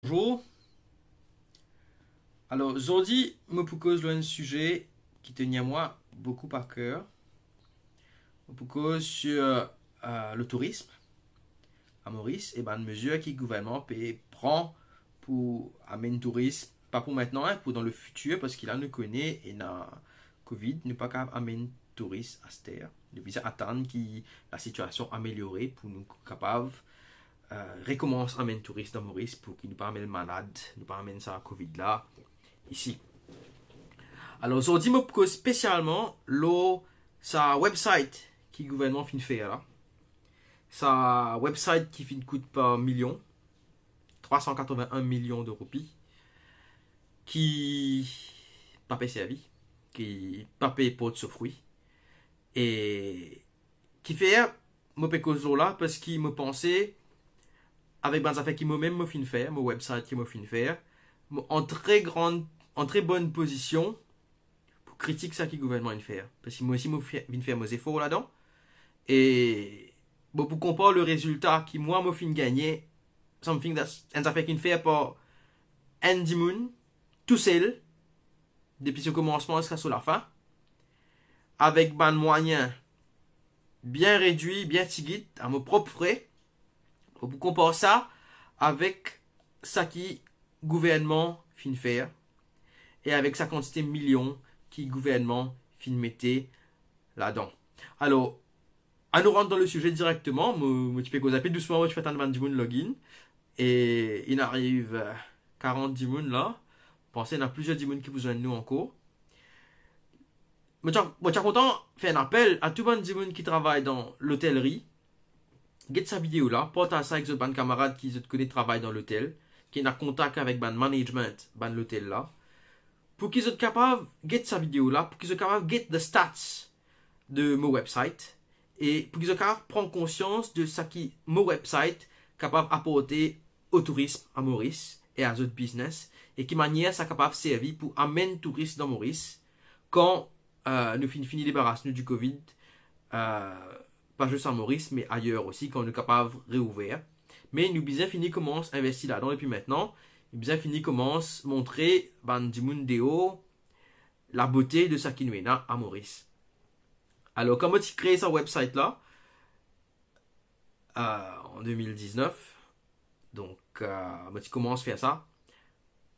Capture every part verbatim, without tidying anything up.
Bonzour. Alor, zordi, mo pou koz lor enn size ki tenir mwa boukou a ker. Mo pou koz sir, euh, le tourism a Moris e bann mezir ki gouvernman pe pran pou amenn tourism, pa pou mintnan, hein, pou dan le fitir, parski la nou kone ena Covid, nou pa kapav amenn touris aster. Nou bizin atann ki lasitiasion ameliore pou nou kapav, euh, rekoumans amenn touris dan Moris, pou ki nou pa amenn malad, nou pa amenn sa Covid la isi. Alor, zordi mo pou koz spesialman lor sa website ki gouvernman finn fer la. Sa website ki finn kout par milion, trwa san katrovin-enn milion de roupi, ki pa pe servi, ki pa pe port so frwi. E kifer mo pe koz lor la, parski mo panse, avek bann zafer ki momem mo finn fer, mo website ki mo finn fer, mo an tre gran, an tre bonn pozision pou kritik sa ki gouvernman inn fer. Parski mo osi mo fi-, vinn fer mo zefor ladan. E bon, pou konpar le rezilta ki mwa mo finn gagne, something that's, enn zafer ki'nn fer par enn dimoun, tousel, depi so koumansman ziska so lafin, avek bann mwayin bien redwir, bien tigit, a mo prop fre, pou konpar sa avek sa ki gouvernman finn fer, e avek sa kantite milion ki gouvernman finn mete ladan. Alor, anou rant dan le size direkteman. Mo, mo ti pe koz inpe dousman, mo ti pe atann bann dimoun login. E inn ariv, euh, karant dimoun la. Panse ena plizier dimoun ki pou zwenn nou ankor. Mo ti a, mo ti a kontan fer enn apel a tou bann dimoun ki travay dan lotelri. Get sa video la, partaz sa avek zot bann kamarad ki zot kone travay dan lotel, ki ena kontak avek bann management bann lotel la, pou ki zot kapav get sa video la, pou ki zot kapav get the stats de mo website, e pou ki zot kapav pran konsians de sa ki mo website kapav aporte o tourism a Moris e a zot biznes, e ki manier sa kapav servi pou amenn touris dan Moris kan, euh, nou finn fini debaras nou di Covid, euh, pa zis a Moris, me ayer osi, kan nou kapav reouver. Me nou bizin fini koumans investi ladan depi mintnan. Nou bizin fini koumans montre bann dimoun deor labote de sa ki nou ena a Moris. Alor, kan mo ti kree sa website la, euh, an de mil diznef, donk, euh, mo ti koumans fer sa.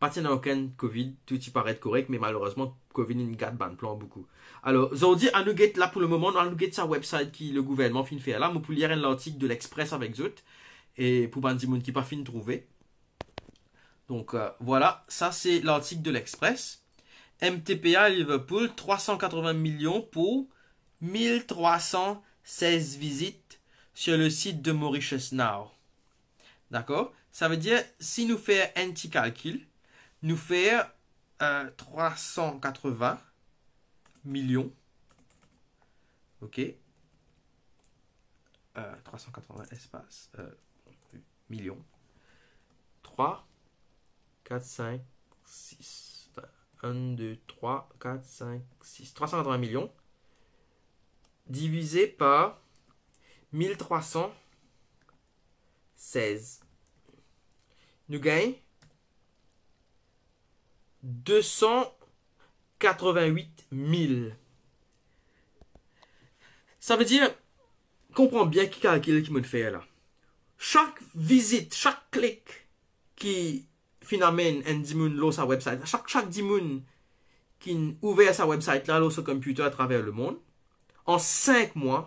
Pa ti ena okenn Covid, tou ti paret korek, me malerezman, Covid inn gat bann plan boukou. Alor, zordi, anou get la pou le moman, anou get sa website ki le gouvernman finn fer la. Mo pou lir enn lartik de L'Express avek zot, e pou bann dimoun ki pa finn trouve. Donk, euh, vwala, sa se lartik de L'Express. M T P A Liverpool, trwa san katrovin milion pou mil trwa san sez vizit sur le sit de Mauritius Now. Dakor? Savedir, si nou fer enn ti kalkil, nou fer, euh, trwa san katrovin milion. Ok? Euh, trwa san katrovin espas, euh, milion. Trwa, kat, sink, sis. Enn, de, trwa, kat, sink, sis. Trwa san katrovin milion divize par mil trwa san sez. Nou gagn de san katrovin-wit mil. Savedir, konpran bien ki kalkil ki mo fer la. Sak vizit, sak klik ki finn amenn enn dimoun lor sa website, sak, sak dimoun ki ouver sa website la lor so computer atraver lemond, an sink mwa,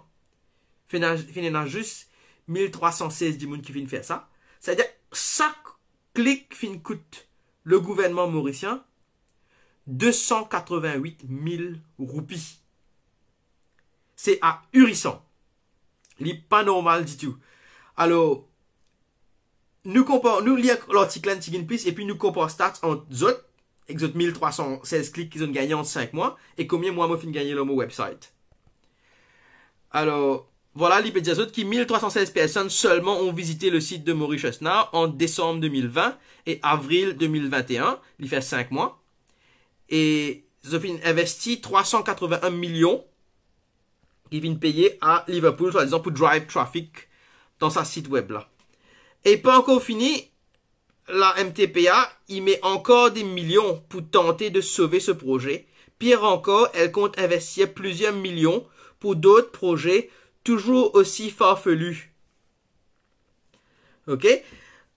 finn ena, finn ena zis mil trwa san sez dimoun ki finn fer sa. Savedir, sak klik finn kout le gouvernman morisien de san katrovin-wit mil roupi. Se ahirisan. Li pa normal ditou. Alor, nou konpar, nou lir lartik la enn tigit plis, epi nou konpar stats ant zot, ek zot mil trwa san sez klik ki zot gagne an sink mwa, e konbien mwa mo finn gagne lor mo website. Alor, vwala, li pe dir zot ki mil trwa san sez personn selman ont visité le site de Mauritius Now ant desam de mil vin e avril de mil vin-e-enn, li fer sink mwa. E zot finn investi trwa san katrovin-enn milion ki finn peye a Liverpool, swadizan pou drive traffic dan sa sit web la. E pa ankor fini, la M T P A, i met ankor de milion pou tante de sove se proze. Pir ankor, el kont investir plizier milion pou dot proze touzour osi farfelu. Ok?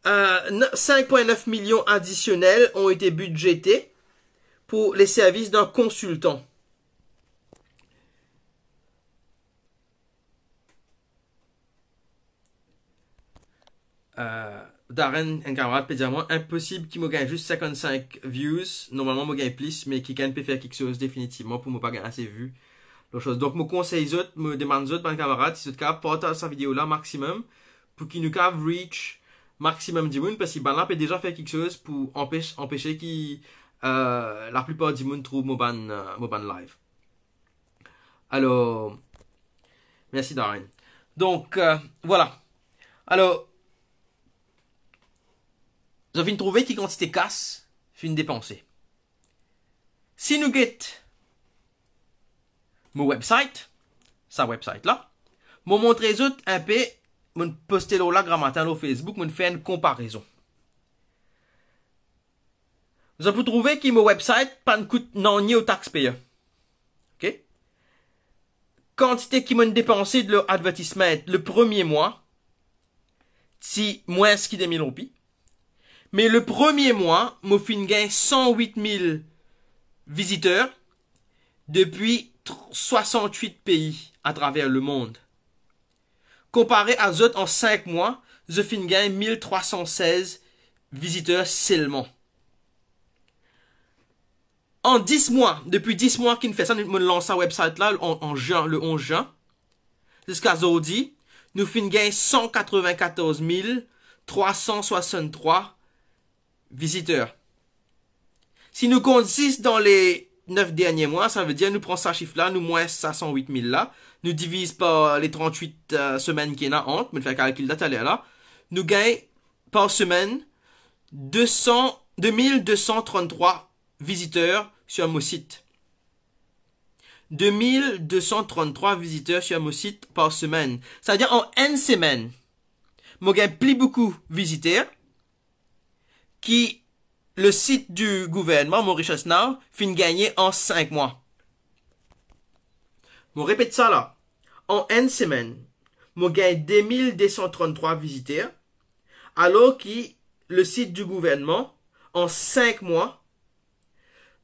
Euh, n-, cinq point neuf millions additionnels ont été budgétés pour les services d'un consultant. Euh, Darren, enn kamarad, pe dir mwa, inposib ki mo gagn zis sinkant-sink views. Normalman, mo gagn plis, me kikenn pe fer kiksoz definitivman pou mo pa gagn ase view. Lot soz. Donk, mo konsey zot, mo demann zot, bann kamarad, si zot kapav partaz sa video la maximum, pou ki nou kapav reach maximum dimoun, parski bann la pe deza fer kiksoz pou anpes, anpese ki, euh, laplipar dimoun trouv mo bann, euh, mo bann live. Alor, mersi Darren. Donk, euh, vwala. Alor, zot finn trouve ki kantite kas finn depanse. Si nou get mo website, sa website la, mo montre zot inpe, mo poste lor la gramatin lor Facebook, mo fer enn konparezon. Zot pou trouve ki mo website pa'nn kout nanye o taxpayer. Ok? Kantite ki mo'nn depanse lor advertisement le premie mwa, ti mwins ki de mil roupi. Me le premie mwa, mo finn gagn san wit mil viziter depi tr-, swasant-wit pei atraver lemond. Konpare a zot, an sink mwa, zot finn gagn mil trwa san sez viziter selman. An dis mwa, depi dis mwa ki'nn fer sa, nou, mo'nn lans sa website la an, an zin, le onz zin, ziska zordi, nou finn gagn san katreven-katorz mil trwa san swasann-trwa viziter. Si nou kont zis dan le nef dernie mwa, savedir nou pran sa sif la, nou mwins sa san wit mil la, nou diviz par le trant-wit, euh, semenn ki ena ant, mo fer kalkil la taler la, nou gagn par semenn de san, de mil de san trant-trwa viziter sir mo sit. De mil de san trant-trwa viziter sir mo sit par semenn. Savedir an enn semenn, mo gagn pli boukou viziter ki le sit di gouvernman, Mauritius Now, finn gagne an sink mwa. Mo repet sa la, an enn semenn, mo gagn de mil de san trant-trwa viziter, alor ki le sit di gouvernman, an sink mwa,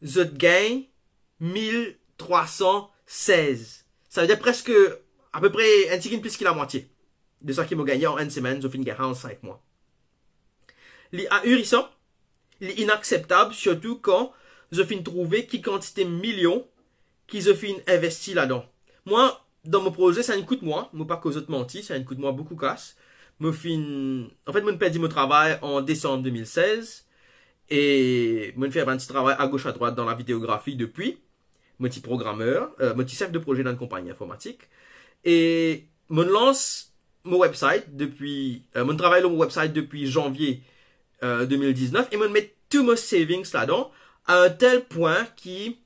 zot gagn mil trwa san sez. Savedir preske, apepre, enn tigit plis ki lamwatie de sa ki mo gagne an enn semenn, zot finn gagn an sink mwa. Li ahirisan, li inakseptab, sirtou kan zot finn trouve ki kantite milion ki zot finn investi ladan. Mwa, dan mo proze, sa inn kout mwa, mo pa koz zot manti, sa inn kout mwa boukou kas. Mo finn, anfet, mo'nn perdi mo travay an desanm de mil sez, e mo'nn fer bann ti travay agos adrwat dan lavideografi depi. Mo ti programer, euh, mo ti sef de proze dan enn konpagni informatik. E mo'nn lans mo website depi, euh, mo'nn travay lor mo website depi zanvie, euh, de mil diznef, e mo'nn met tou mo savings ladan, a enn tel pwin ki,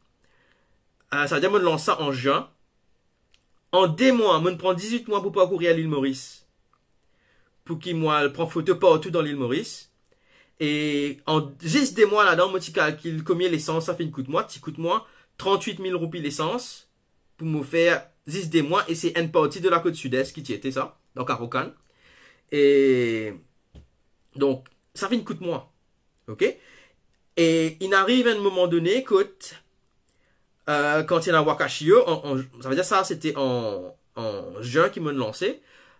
euh, savedir mo'nn lans sa an zin. An de mwa, mo'nn pran dizwit mwa pou parkourir Lil Moris, pou ki mo al pran foto partou dan Lil Moris. E an zis de mwa ladan, mo ti kalkil komie lesans sa finn kout mwa, ti kout mwa trant-wit mil roupi lesans pou mo fer zis de mwa, e se enn parti de lakot sides ki ti ete sa, dan Karokan. E donk, sa finn kout mwa. Ok? E inn ariv enn moman done kot, euh, kan ti ena Wakashio, an, an, savedir sa, sete an, an zin ki mo'nn lanse.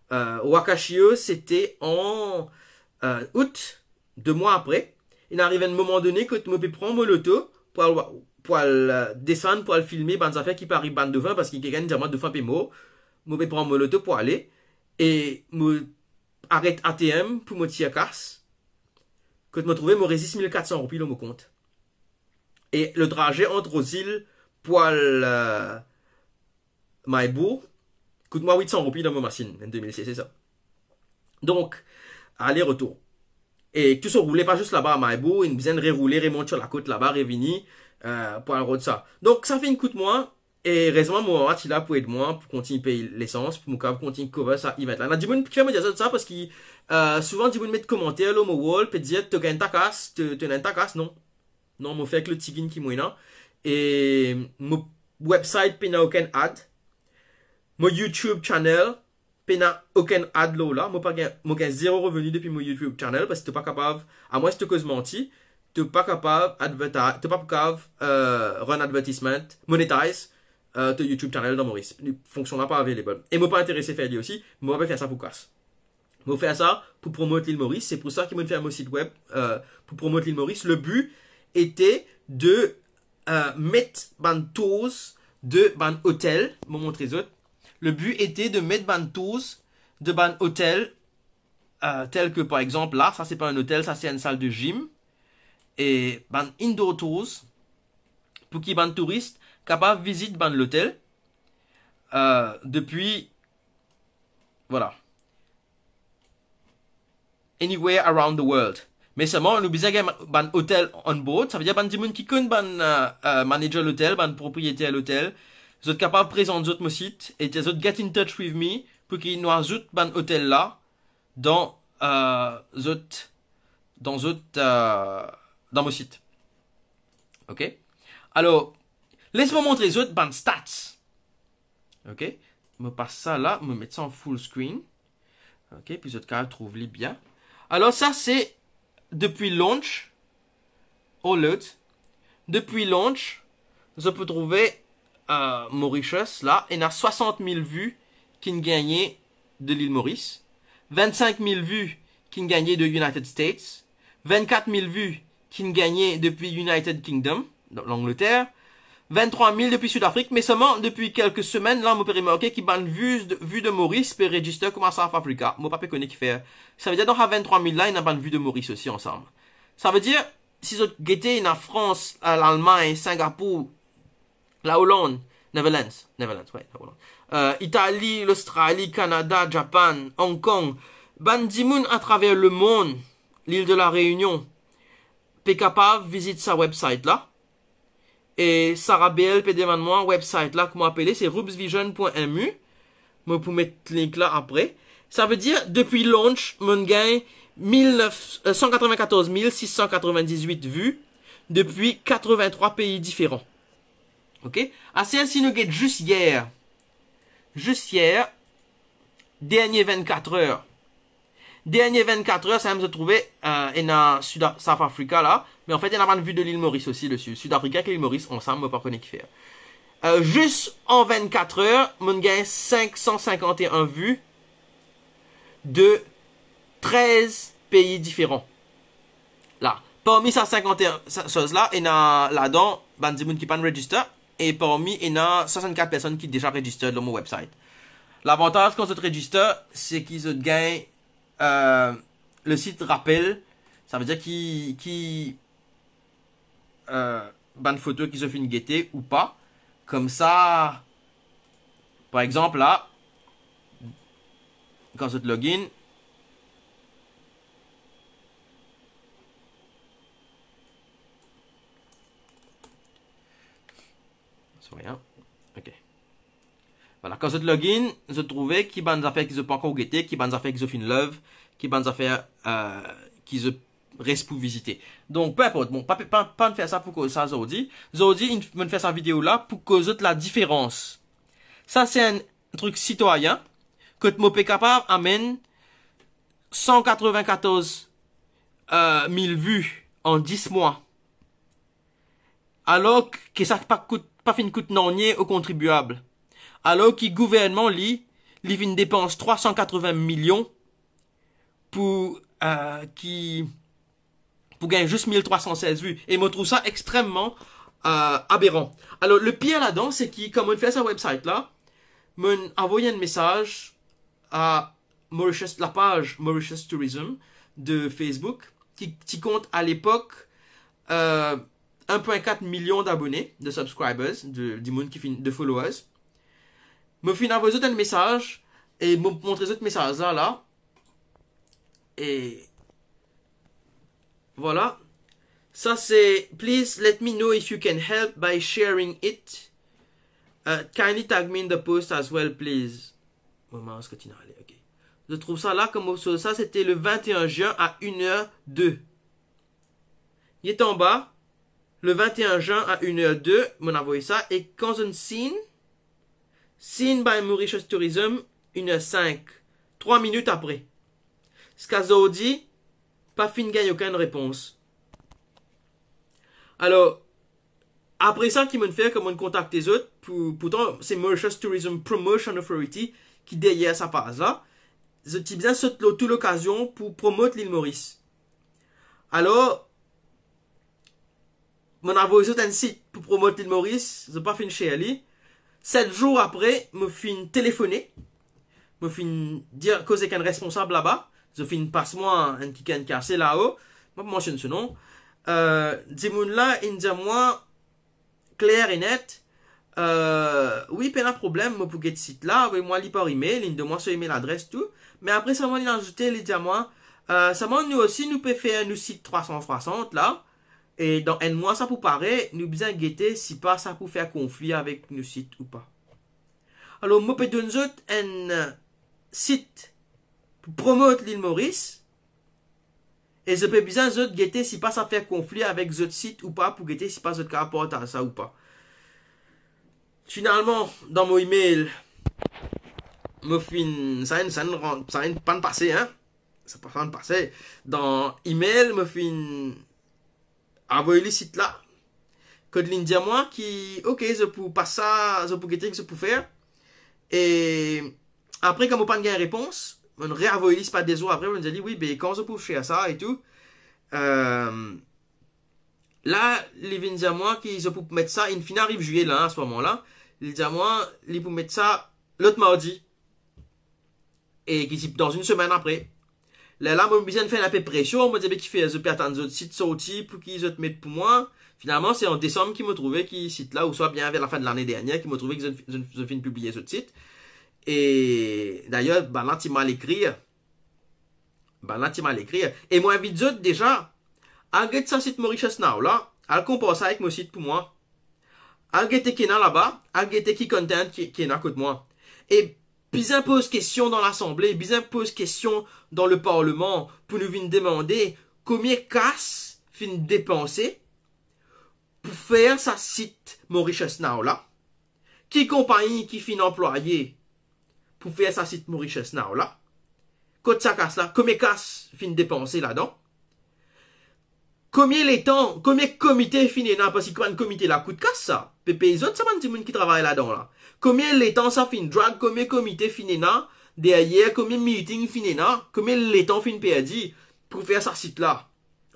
Euh, Wakashio, sete an, euh, out, de mwa apre. Inn ariv enn moman done kot mo pe pran mo loto pou al, pou al, euh, desann, pou al filme bann zafer ki pe ariv bann dofin, parski kikenn dir mwa dofin pe mor. Mo pe pran mo loto pou ale, e mo aret A T M pou mo tir kas, kot mo trouve mo res zis mil kat san roupi lor mo kont. E le traze ant Rose Hill pou al, euh, Mahe Bourg kout mwa wit san roupi dan mo masinn, enn de mil sez, se sa. Donk, ale retour. E tou so roule, pa zis laba Mahe Bourg, inn bizin reroule, remont sir lakot laba, revini, euh, pou al rod sa. Donk, sa finn kout mwa E rezman mo mama ti la pou ed mwa, pou kontign pey lesans, pou mo kapav kontign cover sa event la. Ena dimoun ki fer mo dir zot sa, parski, euh, souvan dimoun met komanter lor mo wall, pe dir, "To gagn ta kas, to, to ena ta kas." Non. Non, mo fer ek lot tigin ki mo ena. E mo website pena okenn ad. Mo YouTube channel pena okenn ad lor la. Mo pa gagn, mo gagn zero reveni depi mo YouTube channel, parski to pa kapav, amwins to koz manti, to pa kapav advertise, to pa kapav, euh, run advertisement, monetize, euh, to YouTube channel dan Moris. Li, fonksyon la pa available. E mo pa interese fer li osi, mo pa pe fer sa pou kas. Mo fer sa pou promot Lil Moris, se pou sa ki mo fer mo sit web, euh, pou promot Lil Moris. Le but était de, euh, met bann tours de bann otel, mo montre zot. Le but était de met bann tours de bann otel, euh, tel ke par exanp la, sa se pa enn otel, sa se enn sal de gym, e bann indoor tours, pou ki bann touris kapav vizit bann lotel, euh, depi, vwala, anywhere around the world. Me selman, nou bizin gagn bann otel on board, savedir bann dimoun ki konn bann, euh, euh, manager lotel, bann propriyeter lotel, zot kapav prezant zot mo sit, e dir zot get in touch with me, pou ki nou azout bann otel la dan, euh, zot, dan zot, euh, dan mo sit. Ok? Alor, les mo montre zot bann stats. Ok? Mo pas sa la, mo met sa an full screen. Ok, pou zot kapav trouv li bien. Alor, sa se depi launch, all out. Depi launch, zot pou trouve, euh, Mauritius la, ena swasant mil vi ki'nn gagne de Lil Moris, vennsink mil vi ki'nn gagne de United States, vennkat mil vi ki'nn gagne depi United Kingdom, Langleter, venntrwa mil depi Sud Afrik, me selman depi kelke semenn la, mo pe remarke ki bann vi de, vi de Moris pe register kouma South Africa. Mo pa pe kone kifer. Savedir dan sa venntrwa mil la, ena bann vi de Moris osi ansam. Savedir, si zot gete, ena Frans, Lalmagn, Singapour, Laoland, Netherlands, Netherlands, wi, Laoland. Euh, Itali, Lostrali, Kanada, Japan, Hong Kong, bann dimoun atraver lemond, lil de la Reunion, pe kapav vizit sa website la. E Sarah Bell pe demann mwa website la, kouma apele, se rubsvision point M U. Mo pou met link la apre. Savedir, depi launch, mo'nn gagn mil nef, euh, san katreven-katorz mil sis san katreven-diz-wit vi depi katreven-trwa pei diferan. Ok? Aster, si nou get zis yer, zis yer, dernie vennkat er. Dernie vennkat er, samem zot trouve, euh, ena Sud, South Africa la, me anfet, ena bann vi de Lil Moris osi desi. Sud Afrika ek Lil Moris ansam, mo pa kone kifer. Euh, zis an vennkat er, mo'nn gagn sink san sinkant e enn vi de trez pei diferan. La, parmi sa sinkant e enn sa-, soz la, ena ladan bann dimoun ki pa'nn register, e parmi ena swasannkat personn ki deza registered lor mo website. Lavantaz kan zot register, se ki zot gagn, euh, le sit rapel, savedir ki, ki, euh, bann foto ki zot finn gete ou pa. Koumsa, par exanp la, kan zot login, sorry, hein. Ok. Vwala, kan zot login, zot trouve ki bann zafer ki zot pankor gete, ki bann zafer ki zot finn love, ki bann zafer, euh, ki zot res pou vizite. Donk, pe inport, bon, pa, pa, pa'nn fer sa pou koz sa zordi. Zordi, inn, mo'nn fer sa video la pou koz zot ladiferans. Sa se enn trik sitwayin, kot mo pe kapav amenn san katreven-katorz, euh, mil vi an dis mwa. Alor ke sa pa kout, pa finn kout nanye o kontribiab. Alor ki gouvernman, li, li finn depans trwa san katreven milion pou, euh, ki, pou gagn zis mil trwa san sez vi. E mo trouv sa extreman, euh, aberan. Alor, le pir ladan, se ki, kan mo'nn fer sa website la, mo'nn avoy enn mesaz a Mauritius, lapaz Mauritius Tourism de Facebook, ki ti kont a lepok, euh, enn pwin kat milion dabone, de subscribers, de, dimoun ki finn, de followers. Mo finn avoy zot enn mesaz, e mo montre zot mesaz la, la. E vwala. Sa se, "Please let me know if you can help by sharing it, Uh, kindly tag me in the post as well, please. Mo mars kontign ale, ok. Zot trouv sa la, kouma sa, se te le vingt et un juin à une heure deux. Li anba, le vingt et un juin à une heure deux, mo'nn avoy sa, e kan zot seen, seen by Mauritius Tourism, une heure cinq, trwa minit apre. Ziska zordi, pa finn gagn okenn repons. Alor, apre sa ki mo'nn fer, kouma mo'nn kontakte zot, pou, pourtan se Mauritius Tourism Promotion Authority ki deryer sa paz la, zot ti bizin sot lor tou lokazion pou promot Lil Moris. Alor, mo'nn avoy zot enn sit pou promot Lil Moris, zot pa finn share li. Set zour apre, mo finn telefone, mo finn dir, koz ek enn responsab laba, zot finn pas mwa enn kikenn ki ase lao, mo pa mansionn so nom. Euh, dimoun la inn dir mwa kler e net, euh, wi, pena problem, mo pou get sit la, avoy mwa li par email, inn donn mwa so email adres tou. Me apre sa, li azoute, li dir mwa, euh, selman nou osi, nou pe fer nou sit trwa san swasant la, e dan enn mwa sa pou pare, nou bizin gete si pa sa pou fer konfli avek nou sit ou pa. Alor, mo pe donn zot enn, euh, sit pou promot Lil Moris, e zot pe bizin zot gete si pa sa fer konfli avek zot sit ou pa, pou gete si pa zot kapav partaz sa ou pa. Finalman, dan mo email, mo finn, sa inn, sa inn ran-, sa inn pa'nn pase, hein. Sa pa finn pase. Dan email, mo finn avoy li sit la. Kot li'nn dir mwa ki, ok, zot pou pas sa, zot pou gete ki zot pou fer. E apre, kan mo pa'nn gagn repons, mo'nn reavoy li, se pa de zour apre, mo'nn dir li, wi, be, kan zot pou fer sa e tou. Euh, la, li vinn dir mwa ki zot pou met sa, inn finn ariv zilye la, a se moman la. Li dir mwa, li pou met sa lot mardi. E ki ti dan enn semenn apre. Lerla, mo bizin fer enn pe presion, mo dir, be, kifer zot pe atann zot sit sorti pou ki zot met pou mwa? Finalman, se an desam ki mo trouve ki sit la, ouswa bien ver lafin de lane dernier, ki mo trouve ki zot, zot, zot finn pibliye zot sit. E dayer, bann la ti mal ekrir. Bann la ti mal ekrir. E mo invit zot deza, al get sa sit Mauritius Now la, al konpar sa ek mo sit pou mwa. Al gete ki ena laba, al gete ki content ki, ki ena kot mwa. E bizin poz kestion dan Lasanble, bizin poz kestion dan leparleman pou nou vinn demande komie kas finn depanse pou fer sa sit Mauritius Now la. Ki konpagni ki finn anplwaye pou fer sa sit Mauritius Now la? Kot sa kas la? Komie kas finn depanse ladan? Komie letan, komie komite finn ena, parski bann komite la kout kas sa. Pe pey zot sa bann dimoun ki travay ladan la. Komie letan sa finn drag, komie komite finn ena deryer, komie meeting finn ena, komie letan finn perdi pou fer sa sit la?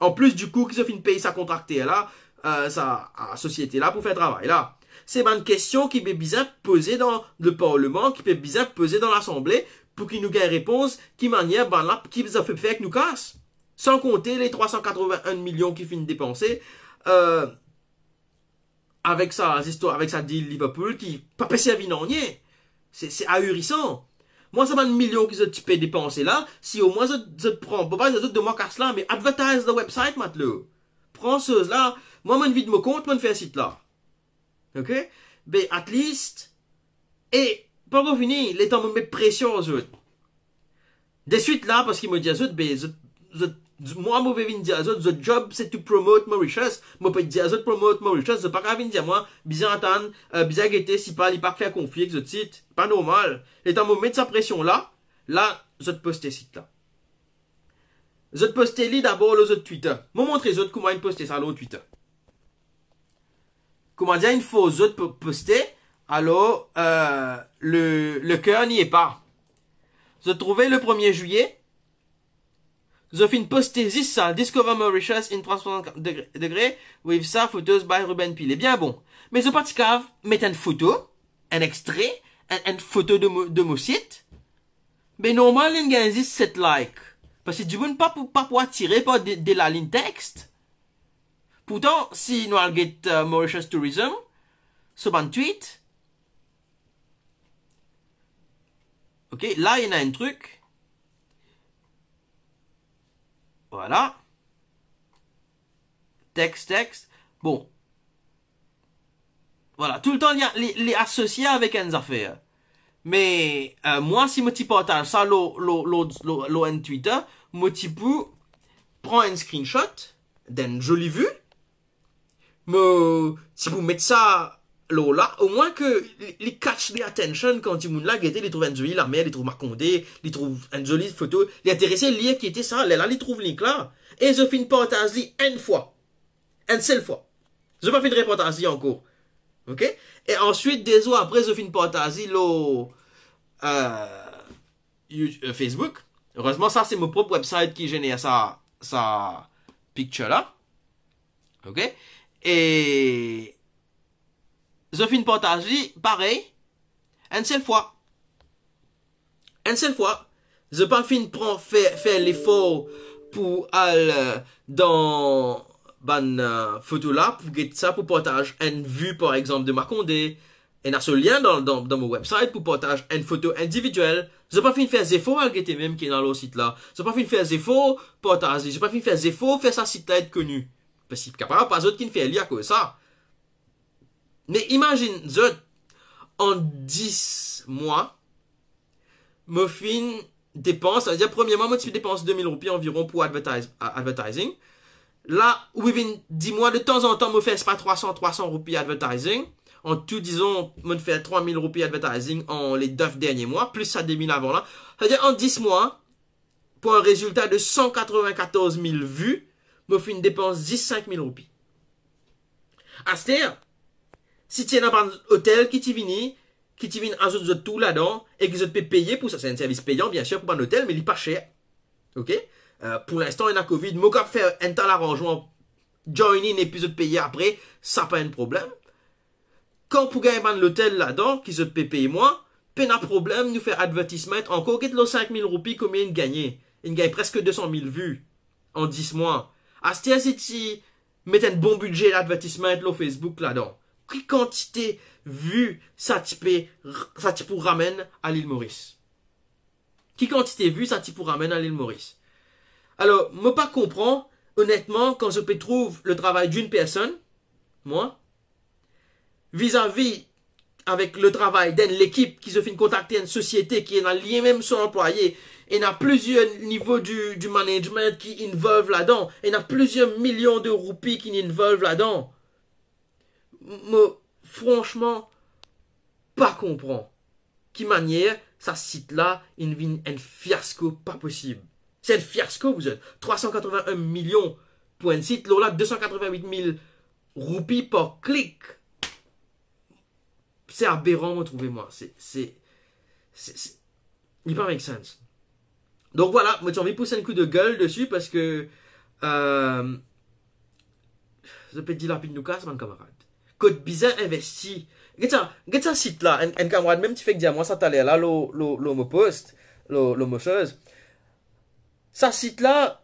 Anplis di kou ki zot finn pey sa kontrakter la, euh, sa, a, sosiete la pou fer travay la. Se bann kestion ki pe bizin poze dan leparleman, ki pe bizin poze dan Lasanble, pou ki nou gagn repons, ki manier bann la, ki bizin fer ek nou kas. San konte le trwa san katrovin-enn milion ki finn depanse, euh, avek sa zistwar, avek sa deal Liverpool ki pa pe servi nanye. Se, se ahirisan. Mwa, sa bann milion ki zot ti pe depanse la, si omwin zot, zot pran, bon, pa zot donn mwa kas la, me advertise the website, matlo. Pran soz la, mwa, mo'nn vid mo kont, mo'nn fer sit la. Ok? Be, at least, e, pankor fini, letan mo met presion ar zot. Deswit la, parski mo dir zot, be, zot, zot, mwa, mo pe vinn dir zot, zot job, se to promote Mauritius. Mo pe dir zot promote Mauritius, zot pa kav vinn dir mwa, bizin atann, euh, bizin gete, si pa, li pa fer konfli ek zot sit. Pa normal. Letan mo met sa presion la, la, zot poste sit la. Zot poste li dabor lor zot Twitter. Mo montre zot kouma inn poste sa lor Twitter. Kouma dir, inn fors zot po-, poste, alor, euh, le, le cœur n'y est pas. Zot trouve le premier juillet, zot finn poste zis sa, Discover Mauritius in trwa san swasant degre, degre, with sa, photos by Ruben Pillay. Bien bon. Me zot pa ti kav met enn foto, enn extre, enn, enn foto de mo, de mo sit? Be normal, li'nn gagn zis set like. Parski dimoun pa pou, pa pou atire par de, de lalinn text. Pourtan, si nou al get, euh, Mauritius Tourism, so bann tweet. Ok, la, ena enn trik. Vwala. Text, text. Bon. Vwala, toultan li, li, li asosie avek enn zafer. Me, eh, mwa, si mo ti partaz sa lor, lor, lor, lor, lor enn Twitter, mo ti pou pran enn screenshot d'enn zoli vi, mo ti pou met sa lor la, omwin ke li, li catch the attention kan dimoun la gete, li trouv enn zoli lamer, li trouv Makonde, li trouv enn zoli foto, li interese, li ekite sa, lerla li trouv link la, e zot finn partaz li enn fwa. Enn sel fwa. Zot pa finn repartaz li ankor. Ok? E answit, de zour apre, zot finn partaz li lor, eh, You-, eh, Facebook. Erezman, sa se mo prop website ki zener sa, sa picture la. Ok? E zot finn partaz li, parey, enn sel fwa. Enn sel fwa. Zot pa finn pran, fer, fer lefor pou al, eh, dan bann, eh, foto la, pou get sa, pou partaz enn vi, par exanp, de Makonde. Ena so lien dan, dan, dan mo website pou partaz enn foto individiel. Zot pa finn fer zefor al gete mem ki ena lor sit la. Zot pa finn fer zefor partaz li. Zot pa finn fer zefor fer sa sit la et koni. Parski kapav pa zot kinn fer li akoz sa. Me imazinn zot, an dis mwa, mo finn depans, savedir, premie mwa, mo ti depans de mil roupi anviron pou advertise-, a-, advertising. La, within dis mwa, de tanzantan, mo fer, sepa trwa san, trwa san roupi advertising. An tou, dizon, mo fer trwa mil roupi advertising an le nef dernie mwa, plis sa de mil avan la. Savedir, an dis mwa, pou enn rezilta de san katreven-katorz mil vi, mo finn depans zis sink mil roupi. Aster, si ti ena bann otel ki ti vini, ki ti vinn azout zot tour ladan, e ki zot pe peye pou sa, se enn servis peyan, biensir, pou bann otel, me li pa ser. Ok? Eh, pou linstan, ena Covid, mo kapav fer enn ta laranzman, join in, epi zot peye apre, sa pa enn problem. Kan pou gagn bann lotel ladan, ki zot pe pey mwa, pena problem, nou fer advertisement ankor, get lor sink mil roupi, konbien inn gagne? Inn gagn preske de san mil vi an dis mwa. Aster, si ti met enn bon bidze advertisement lor Facebook ladan, ki kantite vi sa ti pe, sa ti pou ramenn a Lil Moris? Ki kantite vi sa ti pou ramenn a Lil Moris? Alor, mo pa konpran, onetman, kan zot pe trouv le travay d'une personne, mwa, vizavi avek le travay d'enn lekip ki zot finn kontakte enn sosiete ki ena li mem so anplwaye, ena plizier nivo di, di management ki involve ladan, ena plizier milion de roupi ki involve ladan. M-, mo, fransman, pa konpran ki manier sa sit la inn vinn enn fiasko pa posib. Se enn fiasko, vous êtes. Trwa san katreven-enn milion pou enn sit, lor la de san katreven-wit mil roupi par klik. Se aberan, mo trouve, mwa. Se, se, se, se, li pa make sense. Donk vwala, mo ti anvi pous enn kou de gel desi parski, eh, zot pe dilapid nou kas, bann kamarad. Kot bizin investi. Get sa, get sa sit la, enn, enn kamarad mem ti fek dir mwa sa taler la, lor, lor, lor mo post, lor, lor mo soz. Sa sit la,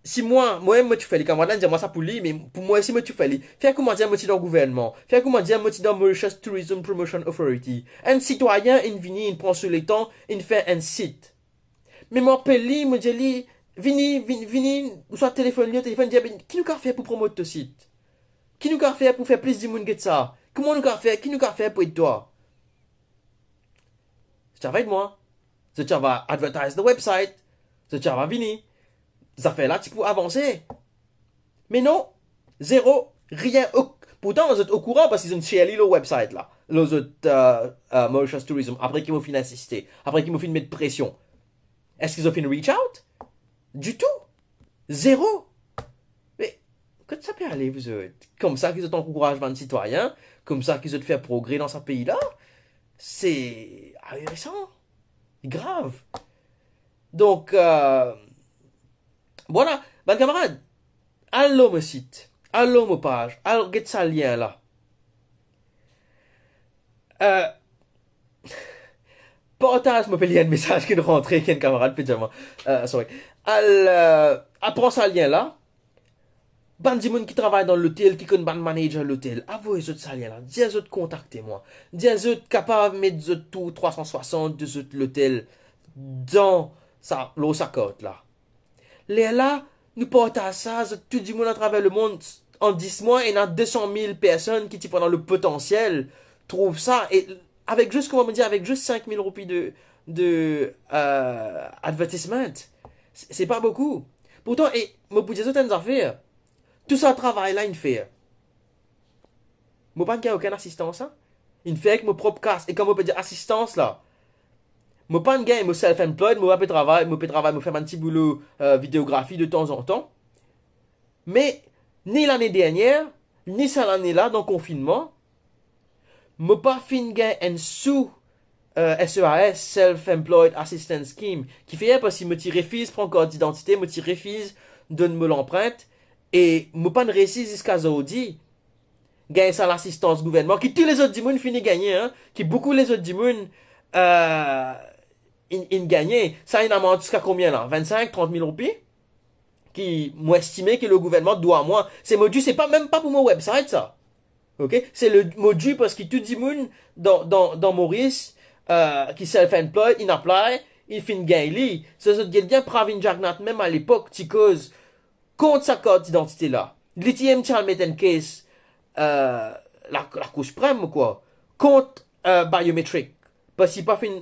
si mwa, mwa mem mo ti fer li, kamarad la dir mwa sa pou li, me pou mwa osi mo ti fer li. Fer koumadir mo ti dan gouvernman, fer koumadir mo ti dan Mauritius Tourism Promotion Authority. Enn sitwayin inn vini, inn pran so letan, inn fer enn sit. Me mo apel li, mo dir li, vini, vini, vini, ouswa telefonn li, telefonn dir, "Ben, ki nou kapav fer pou promot to sit? Ki nou kapav fer pou fer plis dimoun get sa? Kouma nou kapav fer, ki nou kapav fer pou ed twa?" Zot ti ava ed mwa. Zot ti ava advertise the website. Zot ti ava vini. Zafer la ti pou avanse. Me non, zero, rien. Ok-, pourtan, zot okouran parski zot inn share li lor website la, lor zot, eh, eh, Mauritius Tourism, apre ki mo finn insiste, apre ki mo finn met presion. Eski zot finn reach out? Ditou. Zero. Me kot sa pe ale, vous êtes? Koumsa ki zot ankouraz bann sitwayin, koumsa ki zot fer progre dan sa pei la, se aheresan, grav. Donk, eh, vwala, bann kamarad, al lor mo sit, al lor mo paz, al get sa lien la. Eh, partaz, mo pe lir enn mesaz ki rantre, ki enn kamarad pe dir mwa. Eh, sorry. Al, eh, al pran sa lien la. Bann dimoun ki travay dan lotel, ki konn bann manager lotel, avoy zot sa lien la. Dir zot kontakte mwa. Dir zot kapav met zot tour trwa san swasant de zot lotel dan sa, lor sa kart la. Lerla, nou partaz sa, zot tou dimoun atraver lemond, an dis mwa, ena de san mil personn ki ti pou ena le potansiel trouv sa, e avek zis, kouma mo dir, avek zis sink mil roupi de, de, euh, advertisement, se, se pa boukou. Pourtan, e mo pou dir zot enn zafer, tou sa travay la inn fer, mo pa'nn gagn okenn asistans la. Inn fer ek mo prop kas. E kan mo pe dir asistans la, mo pa'nn gagn, mo self-employed, mo pa pe travay, mo pe travay, mo fer bann ti boulo, euh, videografi de tanzantan. Me, ni lane dernier, ni sa lane la, dan konfinnman, mo pa finn gagn enn sou, euh, S E A S, Self Employed Assistance Scheme, ki fer parski mo ti refiz pran kart didantite, mo ti refiz donn mo lanprint, e mo pa'nn resi ziska zordi gagn sa lasistans gouvernman, ki tou lezot dimoun fini gagne, hein, ki boukou lezot dimoun, euh, inn, inn gagne. Sa inn amant ziska konbien la? Vinn-sink, trant mil roupi? Ki mo estime ki le gouvernman dwa mwa. Se mo dwi, se pa, mem pa pou mo website sa. Ok? Se le, mo dwi parski tou dimoun dan, dan, dan Moris, euh, ki self-employed, inn apply, inn finn gagn li. So, zot get bien Pravin Jagannath mem alepok ti koz kont sa kart didantite la. Li ti mem ti al met enn kes, euh, la, Lakour Siprem, kwa, kont, euh, biometric. Parski li pa finn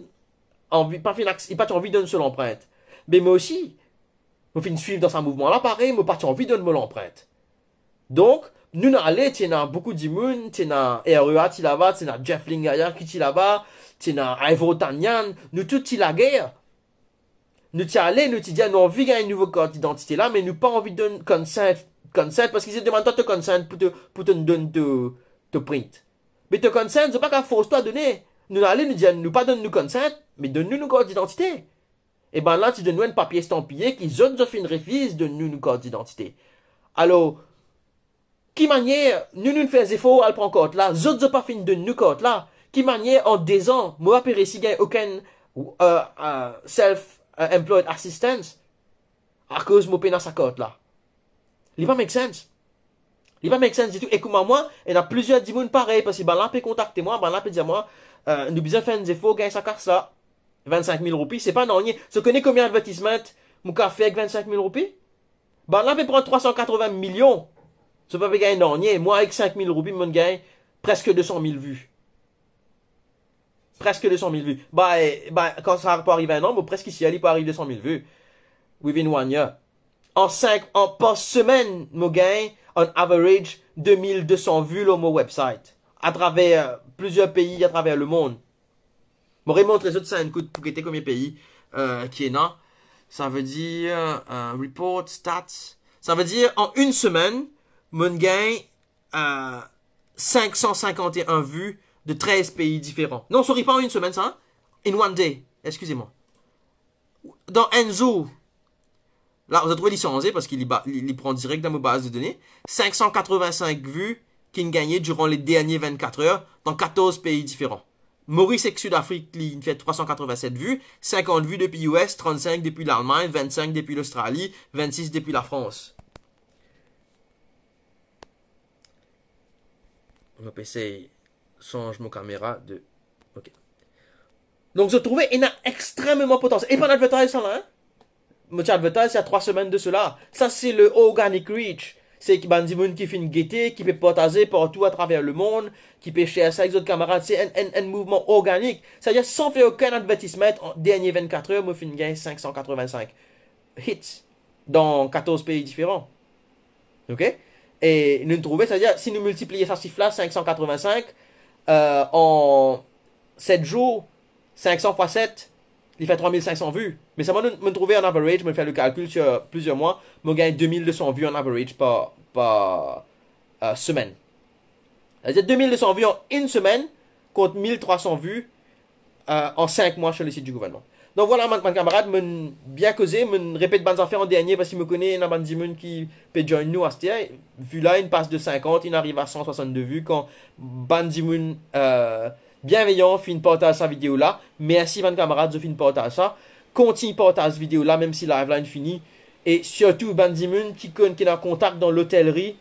anvi, pa finn aks-, li pa ti anvi donn so lanprint. Me mo osi, mo finn swiv dan sa mouvman la, parey, mo pa ti anvi donn mo lanprint. Donk, nou, nou ale, ti ena boukou dimoun, ti ena R E A ti laba, ti ena Jeff Lingaya ki ti laba, ti ena Ivor Tanian, nou tou ti lager. Nou ti ale, nou ti dir, nou anvi gagn nouvo kart didantite la, me nou pa anvi donn consent, consent, parski zot demann twa to consent pou to, pou to donn to, to print. Me to consent, zot pa kapav fors twa done. Nou ale, nou dir, nou pa donn nou consent, me donn nou nou kart didantite. E bann la ti donn nou enn papie estanpiye ki zot, zot finn refiz donn nou nou kart didantite. Alor, ki manier nou, nou fer zefor al pran kart la, zot, zot pa finn donn nou kart la? Ki manier an dezan, mo pa pe resi gagn okenn, euh, euh, self, euh, employed assistance akoz mo pena sa kart la? Li pa make sense. Li pa make sense ditou. E kouma mwa, ena plizier dimoun parey, parski bann la pe kontakte mwa, bann la pe dir mwa, euh, nou bizin fer enn zefor gagn sa kas la. Vinn-sink mil roupi, se pa nanye. Zot kone konbien advertisement mo kapav fer ek vinn-sink mil roupi? Bann la pe pran trwa san katrovin milion. Zot pa pe gagn nanye. Mwa, ek sink mil roupi, mo'nn gagn preske de san mil vi. Preske de san mil vi. Ba, eh, ba, kan sa pou ariv enn an, mo preske sir li pou ariv de san mil vi. Within one year. An sink, an, par semenn, mo gagn an average de mil de san vi lor mo website. Atraver plizier pei atraver lemond. Mo remontre zot sa enn kout pou gete konbien pei, euh, ki ena. Savedir, euh, report, stats. Savedir, an enn semenn, mo'nn gagn, euh, sink san sinkant e enn vi de trez pei diferan. Non, sorry, pa an enn semenn sa, hein. In one day, eskize mwa. Dan enn zour, la, zot trouve li sanze parski li ba-, li, li pran direk dan mo baz de done. Sink san katrovin-sink vi ki'nn gagne diran le dernie vinn-kat er dan katorz pei diferan. Moris ek Sidafrik, li'nn fer trwa san katrovin-set vi, sinkant vi depi U S, trannsink depi Lalmagn, vinn-sink depi Lostrali, vinn-sis depi Lafrans. Mo pe esey sanz mo kamera de, ok. Donk, zot trouve, ena extrememan potansiel. E pa advertise sa la, hein? Mo ti advertise, il y a trois semaines de cela. Sa, se le organic reach. Se ki bann dimoun ki finn gete, ki pe partaze partou atraver lemond, ki pe share sa ek zot kamarad. Se enn, enn, enn mouvman organik. Savedir, san fer okenn advertisement, an dernie vinn-kat er, mo finn gagn sink san katrovin-sink hits dan katorz pei diferan. Ok? E nou trouve, savedir, si nou miltipliye sa sif la, sink san katrovin-sink, euh, an set zour, sink san fwa set, li fer trwa mil sink san vi. Me selman nou, nou trouve an average, mo fer le kalkil sir plizier mwa, mo gagn de mil de san vi an average par, par, euh, semenn. Savedir de mil de san vi an enn semenn kont mil trwa san vi, euh, an sink mwa sur le sit di gouvernman. Donk, vwala, bann, bann kamarad, mo'nn bien koze, mo'nn repet bann zafer an dernie, parski mo kone ena bann dimoun ki pe join nou aster. Vi la, inn pas de sinkant, inn ariv a san swasann-de vi, kan bann dimoun, euh, bienveyan finn partaz sa video la. Mersi bann kamarad, zot finn partaz sa. Kontign partaz video la, mem si live la inn fini. E sirtou bann dimoun ki konn, ki ena kontak dan lotelri,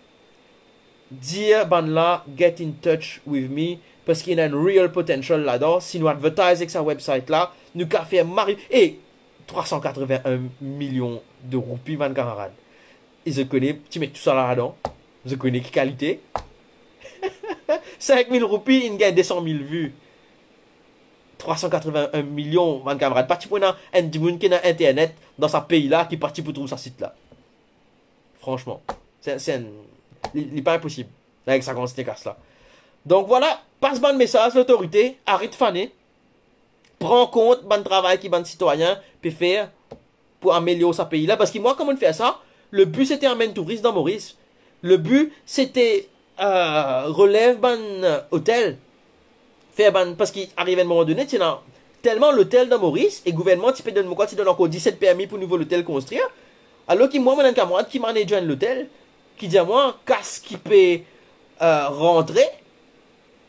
dir bann la get in touch with me, parski ena enn real potential ladan. Si nou advertise ek sa website la, nou kapav fer mari, e trwa san katrovin-enn milion de roupi, bann kamarad. E zot kone, ti met tou sa ladan. Zot kone ki kalite? Sink mil roupi, inn gagn de san mil vi. Trwa san katreven-enn milion, bann kamarad. Pa ti pou ena enn dimoun ki ena internet dan sa pei la ki pa ti pou trouv sa sit la. Fransman, se, se enn, li, li pa inposib avek sa kantite kas la. Donk vwala, pas bann mesaz lotorite, aret fane, pran kont bann travay ki bann sitwayin pe fer pou amelior sa pei la. Parski mwa, kan mo'nn fer sa, le bi se te amenn touris dan Moris. Le bi se te, euh, relev bann, euh, otel. Fer bann, parski ariv enn moman done, ti ena telman lotel dan Moris, e gouvernman ti pe donn, mo krwar ti donn ankor diset permi pou nouvo lotel konstrir. Alor ki mwa, mo ena enn kamarad ki manager enn lotel, ki dir mwa, kas ki pe, euh, rantre,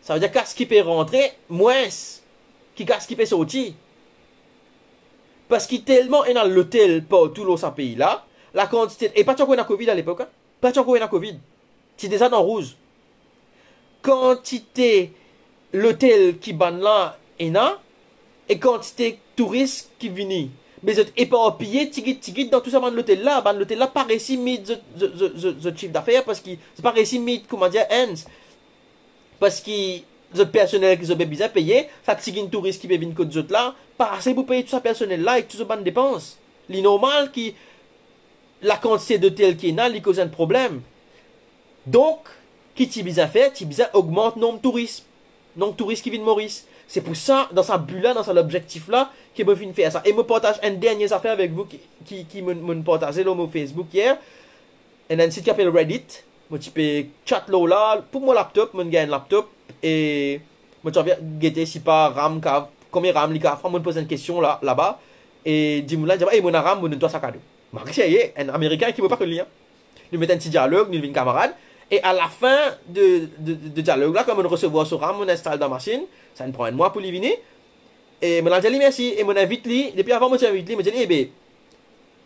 savedir kas ki pe rantre, mwins ki kas ki pe sorti. Parski telman ena lotel partou lor sa pei la, lakantite, e pa ti ankor ena Covid alepok, hein. Pa ti ankor ena Covid. Ti deza dan rouz. Kantite lotel ki bann la ena, e kantite touris ki vini. Me zot eparpiye tigit tigit dan tou sa bann lotel la. Bann lotel la pa resi meet zot, zot, zot, zot, zot sif dafer, parski zot pa resi meet, kouma dir, ends. Parski zot personel ki zot pe bizin peye, sa tigit touris ki pe vinn kot zot la, pa ase pou pey tou sa personel la ek tou zot bann depans. Li normal ki lakantite lotel ki ena, li koz enn problem. Donk, ki ti bizin fer, ti bizin ogmant nonb touris. Nonb touris ki vinn Moris. Se pou sa, dan sa bi la, dan sa lobzektif la, ki mo finn fer sa. E mo partaz enn dernie zafer avek vou ki, ki, ki mo'nn, mo'nn partaze lor mo Facebook yer. Ena enn sit ki apel Reddit. Mo ti pe chat lor la, pou mo laptop, mo'nn gagn enn laptop, e mo ti anvi gete si pa RAM kav, konbien RAM li kav pran, mo'nn poz enn kestion la, laba, e dimoun la dir, "E mo ena RAM, mo donn twa sa kado." Mo serye, enn Amerikin ki mo pa konn li, hein. Nou met enn ti dialog, nou vinn kamarad, e alafin de, de, de dialog la, kan mo'nn resevwar so RAM, mo'nn instal dan masinn, sa inn pran enn mwa pou li vini, e mo'nn al dir li mersi, e mo'nn invit li, depi avan mo ti invit li, mo dir li, "Ebe,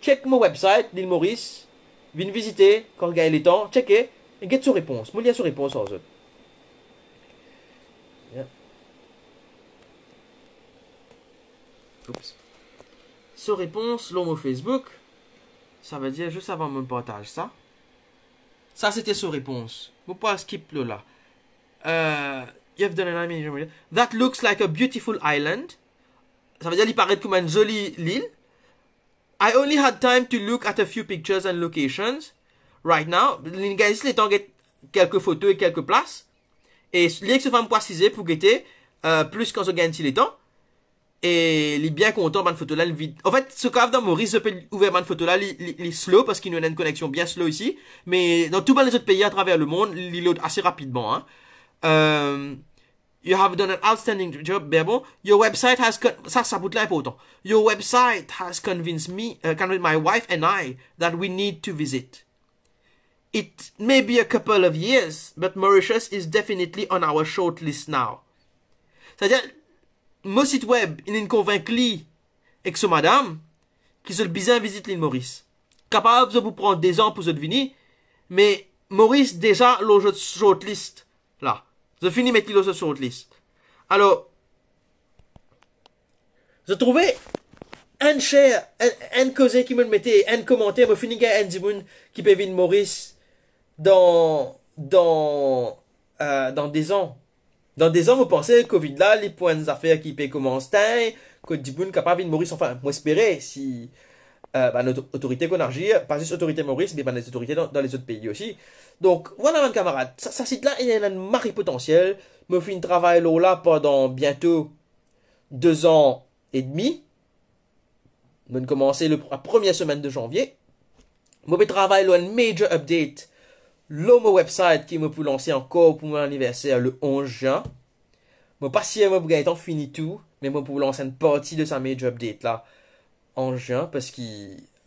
check mo website, Lil Moris, vinn vizite, kan gagn letan, cheke, e get so repons." Mo lir so repons ar zot. Yeah. Oops. So repons lor mo Facebook, savedir zis avan mo partaz sa. Sa se te so repons. Mo pou al skip lor la. Euh, "You have done an amazing job. That looks like a beautiful island." Savedir li paret kouma enn zoli lil. "I only had time to look at a few pictures and locations right now." Li gagn zis letan get kelke foto e kelke plas. E li ek so fam pou asize pou gete, euh, plis kan zot gagn ti letan. E li bien kontan bann foto la, li vid. Anfet, so kav dan Moris, zot pe ouver bann foto la, li, li, li slow, parski nou ena enn koneksion bien slow isi. Me dan tou bann lezot pei atraver lemond, li load ase rapidman, hein. Euh, "You have done an outstanding job, Berbon. Your website has con-," sa, sa bout la inportan. "Your website has convinced me, uh, convinced my wife and I that we need to visit. It may be a couple of years, but Mauritius is definitely on our short list now." Savedir, mo sit web, inn konvink li ek so madam ki zot bizin vizit Lil Moris. Kapav zot pou pran dezan pou zot vini, me Moris deza lor zot short list la. Zot fini met li lor zot short list. Alor, zot trouve, enn share, enn, enn koze ki mo'nn mete, enn komanter, mo fini gagn enn dimoun ki pe vinn Moris dan, dan, euh, dan dezan. Dan dezan, mo panse Covid la, li pou enn zafer ki pe koumans tagn, kot dimoun kapav vinn Moris. Anfin, mo espere, si, euh, bann oto-, otorite konn azir, pa zis otorite Moris, me bann otorite dan, dan lezot pei osi. Donk, vwala bann kamarad, sa, sa sit la, li ena enn mari potansiel. Mo finn travay lor la pandan biento dezan edmi. Mo'nn koumanse le, la premie semenn de zanvie. Mo pe travay lor enn major update lor mo website ki mo pou lanse ankor pou mo laniverser le onz zin. Mo pa sir mo pou gagn letan fini tou, me mo pou lans enn parti de sa major update la an zin, parski,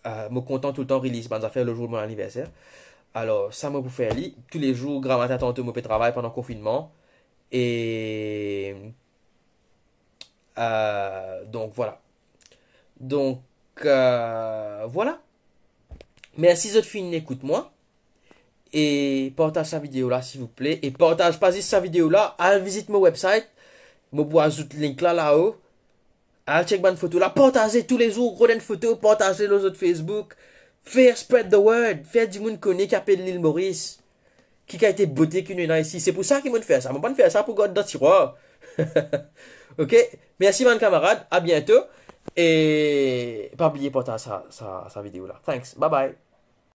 euh, mo kontan toultan release bann zafer le zour de mo laniverser. Alor, sa mo pou fer li toulezour, gramatin tanto mo pe travay pandan konfinnman. E Euh, donk, vwala. Donk, euh, vwala. Mersi zot finn ekout mwa. E partaz sa video la, silvouple. E partaz pa zis sa video la, al vizit mo website. Mo pou azout link la lao. Al check bann foto la. Partaze toulezour, rod enn foto, partaze lor zot Facebook. Fer spread the word. Fer dimoun kone ki apel Lil Moris. ki kalite bote ki nou ena isi. Se pou sa ki mo'nn fer sa. Mo pa'nn fer sa pou gard dan tirwar. Ok? Mersi bann kamarad, a biento. E pa bliye partaz sa, sa, sa video la. Thanks. Bye bye.